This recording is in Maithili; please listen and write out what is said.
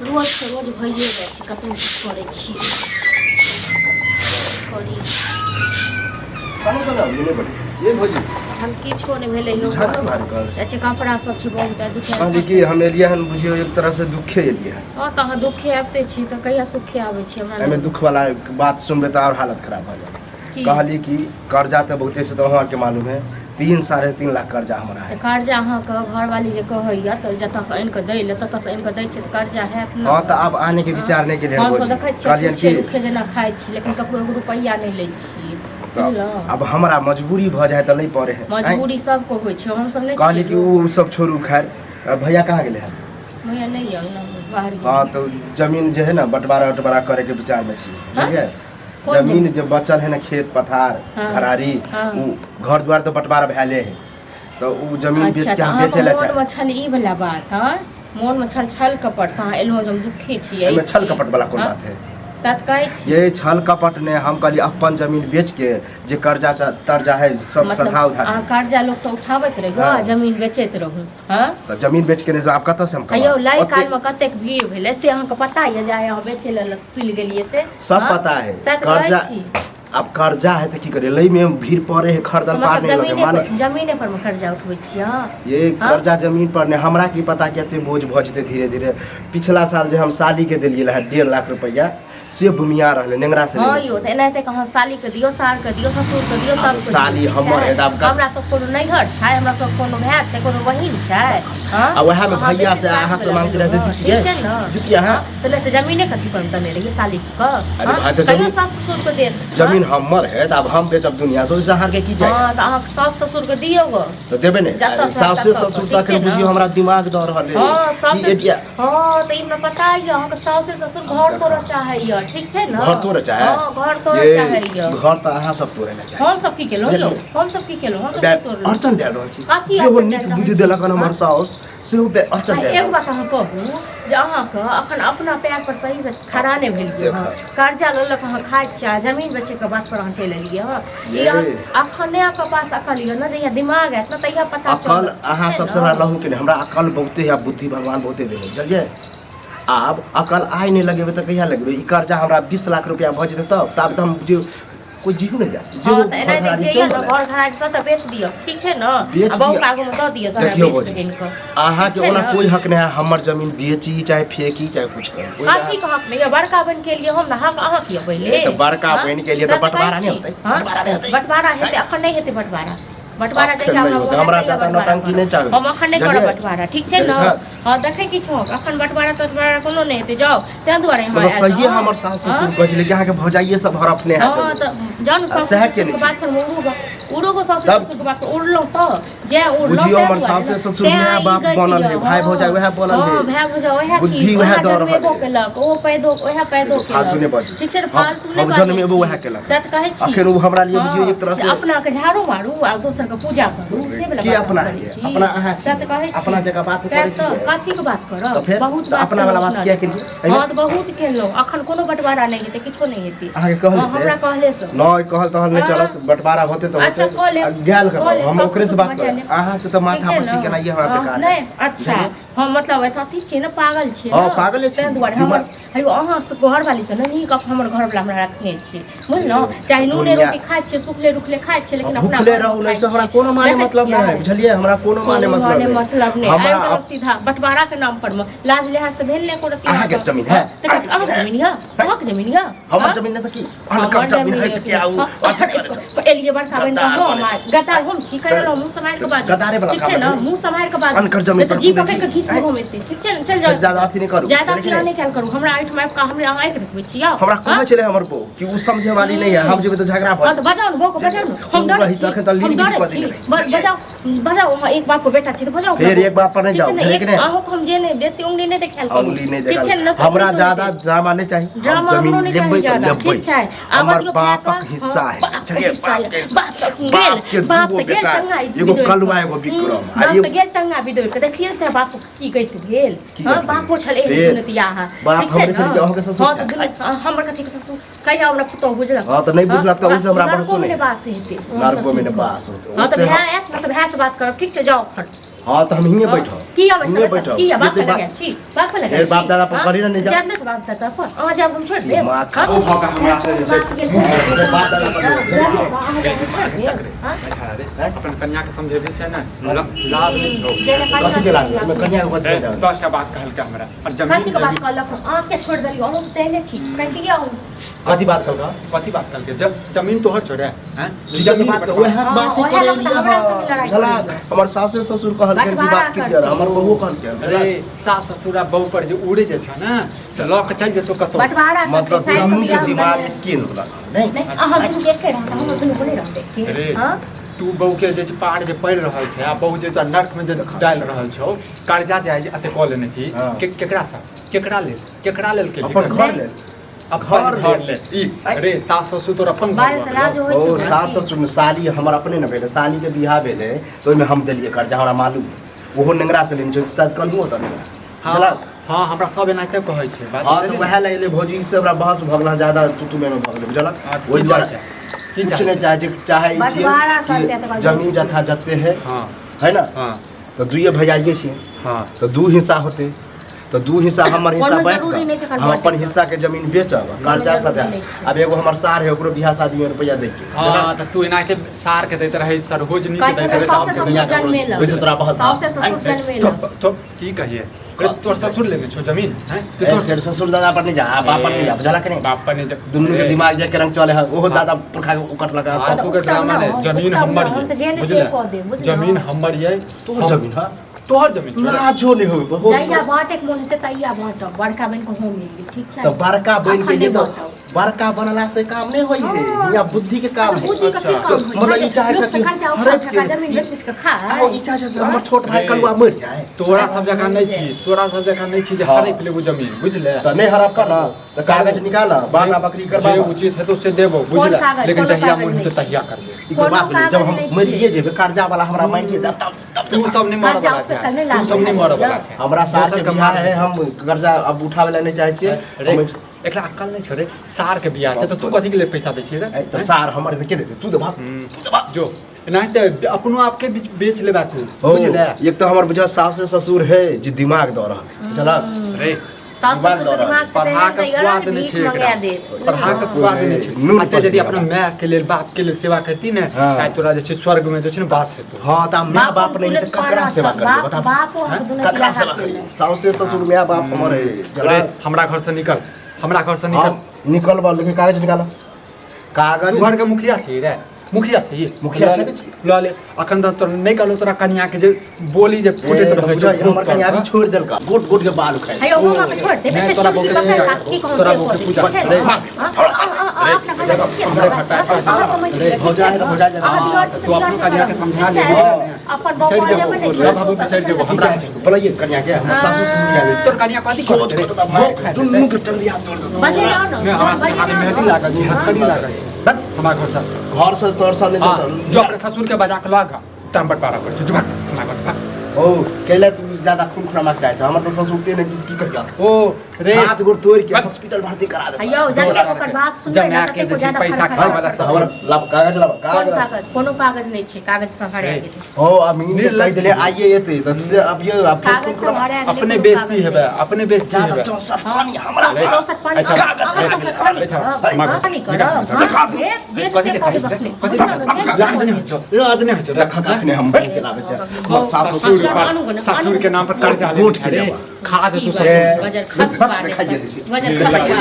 रोजके रोज भइए जाइ छै कतनो किछु करै छी करी। खानो तऽ नहि नहि बड़ी ये भौजी। हम किछो नहि भेलै यौ। झाड़ा भारी कर। अच्छा, कपड़ा सब छै बहुत, आ दू चारि। कहली कि हम एलियै हन, बुझियौ एक तरह से दुखे एलियै हन। हँ, तऽ अहाँ दुखे आबिते छी तऽ कहिया सुखे आबै छी हमरा? एहिमे दुख वाला बात सुनबै तऽ आओर हालत खराब भऽ जायत। की? कहली कि कर्जा तऽ बहुते से तऽ अहाँ आरके मालूम है, 3-3.5 लाख कर्जा हमरा तऽ है। कर्जा अहाँके घरवाली जे कहैया तऽ जतऽसँ आनि कऽ दै लए ततऽसँ आनि कऽ दै छै तऽ कर्जा हैत ने? हँ, तऽ आब आने के विचार नहि केलियै हन। हमसब भौजी देखै छियै कहलियनि सुखे कि रुखे जेना खाइ छी, लेकिन ककरो एगो रुपैआ नहि लै छियै। तऽ बुझलहुँ? आब हमरा मजबूरी भऽ जाइ तऽ नहि पड़े है आँय? मजबूरी सबके होइ छै, हमसब नहि कहली छियै कि लोग। ओ सब छोड़ू, खैर, भैया कहाँ गेलै हन? भैया नहि यऽ ने, बाहर गेल। हँ, तऽ जमीन जे है ने बँटवारा उटवारा करैके विचारमे छी, बुझलियै? कोन? जमीन जे बचल है ने, खेत पथार, घरारी, ओ घर द्वार तऽ बँटवारा भैले है, तऽ ओ जमीन बेच अच्छा, के तऽ हम अहाँके बेचै लए चाहै। मोनमे छल ई वला बात? हँ, मोनमे छल छल कपट तऽ अहाँ एलहुँ जे हम दुखी छी। एहिमे छल कपट वाला कोन बात है? साथ कहै छी। ये छल कपट ने, हम कहली अपन जमीन बेच के जे कर्जा तर्जा है सब मतलब सधा उधा। अहाँ कर्जा लोकसँ उठाबैत रहू आ जमीन बेचैत रहू? हँ। तऽ जमीन बेच के नहि, आब कतऽ से हम कहियौ, कमाएब? लाइ ओते कालमे कतेक भीड़ भेलै से अहाँके पता यऽ, जे आइ अहाँ बेचै लए तुलि गेलियै से? सब हँ? पता है। सएह तऽ कहै कर्जा छी। आब कर्जा है तऽ की करिए, लई में भीड़ पड़े है, खरदल पार मतलब नहीं लगे जमीने माने। पर जमीने पर मे कर्जा उठबै छियै अहाँ? ये हँ? कर्जा जमीन पर नहीं, हमरा की पता कते बोझ भऽ जेतै धीरे धीरे। पिछला साल जे हम साली के देलियै रहए 1.5 लाख रुपैआ, से भूमिया रहलै नेंगरा से हँ लेने यौ, छियै। तऽ एनाहिते कहाँ साली के दियौ, सार के दियौ, ससुर के दियौ, आब सबके साली दियौ, ठीक हमर छै? है तऽ आब हमरा सब कोनो नैहर छै? हमरा सब कोनो भाय छै, कोनो बहिन छै? हँ? आ उएहमे अहाँ भैया बेसी से सार अहाँ से वला मांगते रहते भेलहुँ, दितियै। ठीक छै ने? दितियै अहाँ? तऽ नहि तऽ जमीने कथी पर देने रहियै साली के? अरे भाई, तऽ कहियो सास ससुर के देत? जमीन हमर है तऽ आब हम बेचब दुनिया तो ओहिसँ अहाँके की चाही? हँ, तऽ अहाँ सास ससुर के दियौ गो। तऽ देबै ने। जतऽ अरे से साउसे ततऽ ससुर ठीक तऽ छै अखन ने? बुझियौ हमरा दिमाग दऽ रहल है। हँ, ई साउसे एटिया। हँ, तऽ ई हमरा पता यऽ, अहाँके साउसे ससुर घर तोड़ऽ चाहैया, ठीक छै ने? घर तोड़ऽ चाहे? हँ, घर तोड़ऽ ये चाहैया। घर तऽ अहाँ सब तोड़े लए चाहै। हम सब की केलहुँ यौ? हम सब की केलहुँ? हम सब की तोड़लहुँ? अड़चन डालि रहल छी। कथी जेहो अड़चन नीक डालि रहल बुद्धि छी? देलक हन हमर हँ? साउस, सेहो अड़चन आ डालि एगो रहल बात अहाँ कहू जे अहाँके अखन अपना पैर पर सही से खड़ा नहि भेलियै हँ, देखऽ। कर्जा लऽ लऽ कऽ अहाँ खाइ छियै आ जमीन बेचैके बात पर अहाँ चलि एलियै हँ। ई ये। अखन नहि अहाँके पास अकल यऽ ने, जहिया दिमाग आयत ने तहिया पता अकल चलत। अहाँ छै सबसँ ने? हमरा लहू के नहि, हमरा अकल बहुते है, बुद्धि भगवान बहुते देने, बुझलियै? आब अकल आइ नहि लगेबै तऽ कहिया लगेबै? ई कर्जा हमरा 20 लाख रुपया भऽ जेतै तब ताबे तऽ हम बुझियौ कोइ जीहू नहि जायत। हँ, जेहो तऽ घर एनाहिते घराड़ी जे सेहो यऽ ने ने घर घराड़ी सबटा बेच दिअ, ठीक छै ने? बेच आ बहूके दिअ। आगूमे दऽ दिअ सबटा देखियौ बेच भौजी, कऽ आनि कऽ। अहाँके ठीक छै ओना ने? कोइ हक नहि है हमर जमीन बेची चाहे फेकी चाहे कुछ करी, ओहि लए कथी के हक नहि यऽ? बड़का बनि के एलियै हम ने, हक अहाँके यऽ पहिले। ए, तऽ बड़का हँ? बनि के एलियै तऽ सएह कहै बँटवारा नहि छी। होतै? हँ? बँटवारा नहि होतै? बँटवारा हेतै, अखन नहि हेतै बँटवारा। बँटवारा अखन जहिया नहि हमरा होतै, मोन हमरा हैत तहिया जादा बँटवारा नौटंकी नहि करब। चाही। हम अखन नहि करब बुझलियै? बँटवारा, ठीक छै ने? अच्छा। हँ, देखै की छहक, अखन बँटवारा तटवारा कोनो नहि हेतै, जाउ, ताहि दुआरे अहाँ मतलब आयल सहिए छलहुँ। हमर सास हँ? ससुर कहै छलै कि अहाँके भौजाइए सब हड़पने है हँ जमीन। तऽ जाउ ने, आ सासु सएह ससुरके केने छी। बात पर उड़ू उड़ू गो, सासु तब ससुरके बात पर उड़लहुँ तऽ जै उड़लहुँ बुझियौ ताहि हमर दुआरे सासे ने। ससुर तें माय ई बाप गलती बनल यऽ, है, भाय हँ। भौजाइ वएह बनल हँ, है। भाय भौजाइ वएह छी। बुद्धि वएह वएह दऽ रहल जन्मेबो है। केलक, ओ पैदो वएह पैदो देखियौ, फालतू नहि केलक, बाजू। ठीक छै ने? हम फालतू नहि हम बाजै जन्मेबो छी वएह केलक। सएह तऽ कहै छी। अखन ओ हमरा लिए बुझियौ हँ एक तरह से से अपनाके झाड़ू मारू आ दोसरके पूजा करू से वला के बात अपना अहाँ करै है? छी। अपना अहाँ सएह तऽ छी। कहै छी। अपना जकाँ बात सएह करै तऽ छियै। कथीके बात तऽ करब? फेर बहुत तऽ बात अपना केलहुँ वाला बात अपना किया जकाँ। केलियै? हँ, तऽ बहुत केलहुँ, अखन कोनो बँटवारा नहि हेतै, किछो नहि हेतै। अहाँके कहल हँ, से? हमरा कहले से। नहि कहल तहल नहि हँ। चलत, बंटवारा होते तऽ अच्छा, होते। कऽ लेब। आ गेल कऽ कतऽ लेब, हम सासु ओकरे से ससुर बात बजा करब। लेब। अहाँ से तऽ ठीक माथा छै पर ने? छी केनाइए हमरा हँ, बेकार है। नहि, अच्छा, बुझलियै? हम मतलब एतऽ अथी छियै ने, पागल छियै हँ, ने, पागले छी। ताहि दुआरे हमर दिमाग हेयौ अहाँ से घरवाली से ने नीक हमर घरवला हमरा रखने छी, बुझलहुँ? चाहे नूने दुनिया रोटी खाइ छियै, सुखले रुखले खाइ छियै, लेकिन अपना भूखले घरमे रहू खाइ नहि से हमरा छियै। कोनो माने देखै मतलब नहि है, छियै? बुझलियै? हमरा कोनो माने कोनो मतलब माने नहि। मतलब नहि। हमरा आबि गेलहुँ सीधा बँटवारा के नाम पर मे, लाज लिहाज तऽ भेल नहि एको रत्ती अहाँके अहाँके? जमीन है? तऽ अहाँके जमीन यऽ? अहाँके जमीन यऽ? हमर हँ? जमीन नहि तऽ की हमर अनकर जमीन जमीन है तऽ क्या ओ अथी करै छै? एलियै बड़का बनि कऽ गद्दार हम बनै आ छै। गद्दार हम छी? कहि रहलहुँ, मुँह सम्हारि कऽ बाजू। गद्दारे वला ठीक छै काम ने? है। मुँह सम्हारि कऽ बाजू, अनकर जमीन नहि तऽ पर जी कूदै पकड़ि छी। कऽ घीच आँय? लेब हम एते, ठीक छै ने? चलि जाउ। फेर ज्यादा अथी नहि करू। ज्यादा बुझलियै कि अथी नहि? नहि कयल करू, हमरा एहिठाम आबि कऽ हमरे अहाँ आँखि देखबै छी यौ? हमरा कहै हँ? छलै हमर बहू कि ओ समझे वाली नहि है, हम जेबै तऽ झगड़ा भऽ हँ, तऽ बजाउ ने बहूके, बजाउ ने, हम ओ डरै रही छी? तखन तऽ हम लील डरै कऽ छी? देने रही। बजाउ, बजाउ, अहाँ एक बाप के बेटा छी तऽ बजाउ ओकरा फेर बहू। एक बाप पर नहि ठीक छै जाउ, ने? भेलै एक कि नहि? अहूँके हम जे नहि बेसी उंगली नहि देखायल करू, उंगली नहि ठीक छै देखल ने? हमरा तऽ ज्यादा हेतै। ड्रामा नहि चाही। हम ड्रामा जमीन हमरो नहि चाही लेबै तऽ ज्यादा, लेबै। ठीक छै? आब हमर अथियो बापक खाय कऽ- हिस्सा हँ, है, बापके बुझलियै? हिस्सा बापके यऽ। बाप तऽ बाप गेल के बाप दूगो तऽ गेल बेटा, टंगा एगो बिदोड़ि कलुआ कऽ। एगो विक्रम आ बाप एगो तऽ गेल टंगा बिदोड़ि कऽ, देखलियै तऽ बाप की गति भेल? की हँ, गति बापो भेल? छलै एहन फेर दुनतियाहा, बाप ठीक छै हमरे ने? छलै कि अहाँके ससुर हँ, तऽ छलै? दुनू हमर कथीके ससुर? कहिया हमरा पुतहु बुझलक? हँ, तऽ नहि बुझलक तऽ ओकरा ओहिसँ हमरा नरकोमे बहसो नहि नहि। बास हेतै ओहन नरकोमे नहि ससुरके। बास होतै। हँ, तऽ ओते भाय आयत ने तऽ भायसँ बात करब, ठीक छै? जाउ अखन। हाँ तऽ हम हियाँ बैठब। की आबै हियाँ बैठब। की बाप जते पे लगा छी, बाप पे लगा ए, बाप दादा पर करी ना नहीं जा। जाब ना बाप दादा पर अहाँ जाब, हम छोड़ देब। माँ खा- हाँ? ओ भऽ कऽ हमरा से जे छै बाप के छोड़ बाप दादा पर देब। अहाँ जाब, हम छोड़ देब। हाँ? अच्छा रे, अपन कन्या के समझेबी से ने लाभ नहि छौ। जेने पाइ कथी के लागल ओहिमे कन्या के कथी ए, लागल? 10टा बात कहलकै हमरा और जमीन कथी के बात कहलक? अहाँ के छोड़ देलियौ, हम तेहने छी कहिया हूँ। कथी बात कहलका? कथी बात कहलकै? जब जमीन तोहर छौ रे, हैं? ठीक है, जमीन बात पर वएह हाँ, बात ही ओएह करे लोग तऽ हमरा से भी लड़ाई बुझला करैया। हमर सासे ससुर कहलखिन कि बात की बँटवारा दिया, हमर बहुओ कहलखिन। अरे सास ससुर आ बहू पर जे उड़े जे छै ने से लऽ के चलि जेतौ कतौ। बँटवारा करतै, मतलब साइड दुनू के बियाह दिमाग भेलै। एके निकलल नहीं। नहि, अहाँ दुनू के एके रहत, हमर दुनू के नहि रहतै एके। अरे हाँ? तू बहू के जे छै पार जे पड़ि रहल छै आ बहू जे तोरा नर्क में जे डालि रहल छौ, कर्जा जे आइ एते कऽ लेने छी हाँ। केकरा सँ, केकरा लेल, केकरा लेल केलही अपन कर्जा? घर लेल। अपन घर लेल। ई अरे सास ससुर तोर अपन घर बाल भऽ तऽ गेलौ। लाज होइ छै ओ ने। सास ससुर ने, साली हमर अपने ने भेलै, साली के बियाह भेलै तऽ ओहिमे हम देलियै कर्जा, हमरा मालूम है। ओहो नेंगरा से लेने छै शायद, कलहुँ ओतऽ नेंगरा। हाँ बुझलक? हाँ, हमरा सब एनाहिते कहै छै बात। हाँ तऽ वएह लए एलै भौजी से हमरा बहस भऽ गेल, ज्यादा तू तू में भऽ गेलै, बुझलक? हाँ, तऽ ओहि की जरा चाहै छै? की कुछ चाहै नहि छै? चाहै छै, चाहै ई छियै बँटवारा करतै कि तकर बाद जमीन जथा जते है हाँ है ना, हाँ तऽ दुइये भैयारिये छियै। हाँ तऽ दू हिस्सा होतै, तऽ दू हिस्सा हमर हिस्सा कोनो बाँटि जरूरी नहि छै कऽ एखन हम अपन बाँटैके। हिस्सा के जमीन बेचब, कर्जा जरूरी सधा। नहि छै। आब एगो हमर सार है, ओकरो बियाह शादी में रुपैआ दै के। हाँ तऽ तू एनाहिते सार के दैत रहै, सरहोजनी के कहै दैत छै रहै, साउसे सबके ससुर दैत रहै। जनमेलक। ओहिसँ तोरा बहस साउसे ससुर जनमेलक। तो की कहिए अरे तोर ससुर लेने छौ जमीन हैं? कि ए, तोर फेर ससुर दादा पर नहीं जा, बाप पर नहीं जा, बुझला कि नहीं? बाप पर नहीं जा। दुनू के ए, दिमाग जे के रंग चले है, ओहो दादा पुरखा के उकटलक है। हाँ, तऽ तू के ड्रामा उठब नहि, ना, जमीन उठब हमर ना, हम ये तऽ जेहने से बुझले? कऽ देब, बुझलहुँ? जमीन हमर ये। तोहर जमीन है? तोहर जमीन छौ रे। लाजो नहीं हो बहुत। जहिया बाँटैके मोन हेतै तहिया बाँटब, बड़का बनि कऽ हम एलियै, ठीक छै? तऽ बड़का बनि के अखन ये नहि तऽ बाँटब। बड़का बनला से काम नहीं होई है, हाँ। यहाँ बुद्धि के काम अच्छा, है। बुद्धि के की काम होइ छै? मतलब ई चाहै लोक छै से कि कर्जा उठा हड़प उठा के कऽ जमीन बेच बेच कऽ खाय। आ, ई चाहै छै कि हमर छोट भाई रे। कलुआ मरि जाए। तोरा सब जकाँ नहि छी, तोरा सब जकाँ नहि छी जे हाँ। हड़पि लेबू जमीन, बुझले? तऽ नहि हड़प कऽ ना तऽ कागज निकाल, बाँटा बकरी जे करबा। उचित हेतौ से देबो, बुझले? कागज? लेकिन कोनो जहिया कागज मोन हेतौ नहि छै। तहिया करबे। ई कोनो बात भेलै, जब हम कागज नहि मरिए छै। जेबै, कर्जा वाला हमरा मारिए देत तब तब तू सब नहि मरऽ कर्जा वाला ओते छै, तऽ नहि तू सब नहि लागै मरऽ वाला छै। छै। हमरा सार के दोसरके बियाह मार है, हम कर्जा अब उठाबै लए नहि चाहै छियै। रे, हम एकरा अक्कल नहि छौ रे, सार के बियाह छै तऽ तू कथी के लेल पैसा दै छियै रे? ए, तऽ सार हमर के देतै? तू देबा, तू देबा। जो एनाहिते अपनो आपके बीच बेच लेबा तू, हो बुझले? एक तऽ हमर बुझा सास ससुर है जे दिमाग दऽ रहल है, बुझलक? रे साउस दिमाग ससुर दऽ के रहल दिमाग पढ़ा तऽ के तेहन खुआ नहि देने भीख छै एकरा, मंगा देत। पढ़ा के खुआ देने छै। नून अते यदि पड़ि अपना माय के लेल बाप के लेल सेवा करती ने हाँ। ताइ तोरा जे छै स्वर्ग में जे छै ने वास हेतौ। हाँ तऽ माय बाप नहीं तऽ ककरा सेवा करबै बता? बापो हम दुनू ककरा सेवा करबै? साउसे ससुर माय बाप हमर है। रे हमरा घर से निकल, हमरा घर से निकल। हम निकलबा, लेकिन कागज निकाल, कागज। तू घर के मुखिया छी रे? मुखिया छी? मुखिया लऽ ले, छी। लऽ ले। अखन तक तोरा नहि कहलौ, तोरा कनिया के जे बोली जे फूटैत ए, रहै छै बुझाइ, हमर भूख कनिया पर। भी छोड़ि देलका, गोट गोट के बाल उखाड़ि। हे ओ के छोड़ दे। नहि, तोरा बहुते पूजा करबौ, तोरा बहुते पूजा छै रे, हाँ? अपना घर के किया करबै? भौजाइ है तऽ भौजाइ जेना। तू अपनो कनिया के समझा ले। अपन बिसरि बौआ जेबौ, जेबै ने, सब हमहूँ बिसरि जेबौ, की हमरा चाहै छै? बोलैये कनिया के, हमर सासु ससुर के तोर कनिया कथी सोच करतै रे? कऽ तऽ भूख खाइ दुनू के टंगरिया तोड़ देतौ। बजेलौ ने, नहि, हमरा सबके हाथ में मेहंदी लागल छै, हथकड़ी लागल छै। बट हमरा घर से घर से तोर से नहि हाँ, देतौ। जो अपने ससुर के बजा के लऽ तब बंटवारा कर जो भाग हमरा घर से भाग। ओ कैला तू ज्यादा खून खुना चाहै छ? हमर तऽ ससुर के ने की कहिया ओ रे हाथ गोड़ तोड़ के बस। हॉस्पिटल भर्ती करा देतौ। हयौ जते ओकर बात सुनबै जमा ने के ततेक जे छै ज्यादा पैसा फरफरा खाय वाला करतै। ससुर। हमर लाब कागज, लाब कोन कागज। कागज? कोनो कागज नहि छै, कागज सब हरा गेलै। हो अमीन के निर्लज्ज कहि देले छी। आइए एतै तऽ से अबियो आ फेर कागज खून सब खुना हरा गेलै। अपने कोनो बेइज्जती कागज हेबे नहि छै। अपने बेइज्जती ज्यादा हेबे। 64 पानी हमरा रे, 64 पानी अच्छा, अहाँ रे, 64 पानी रे, अच्छा, करब, माँ अहाँ नहि निकाल, करब, निकाल। हाँ, जे कथी से देखाइ कहबै रे? बखने। कथी देखाइ? लाज नहि होइ छौ, लाज नहि होइ छौ। देख कखने हम बैठ के लाबै छै हमर सास ससुर ससुर पर आनू, ससुर के नाम पर कर्जा गोट ले के रे लेबा। खा दे तू की ससुर ए, बजर खसुआ बक रे, देखाइए दै छै। बजर खसुआ।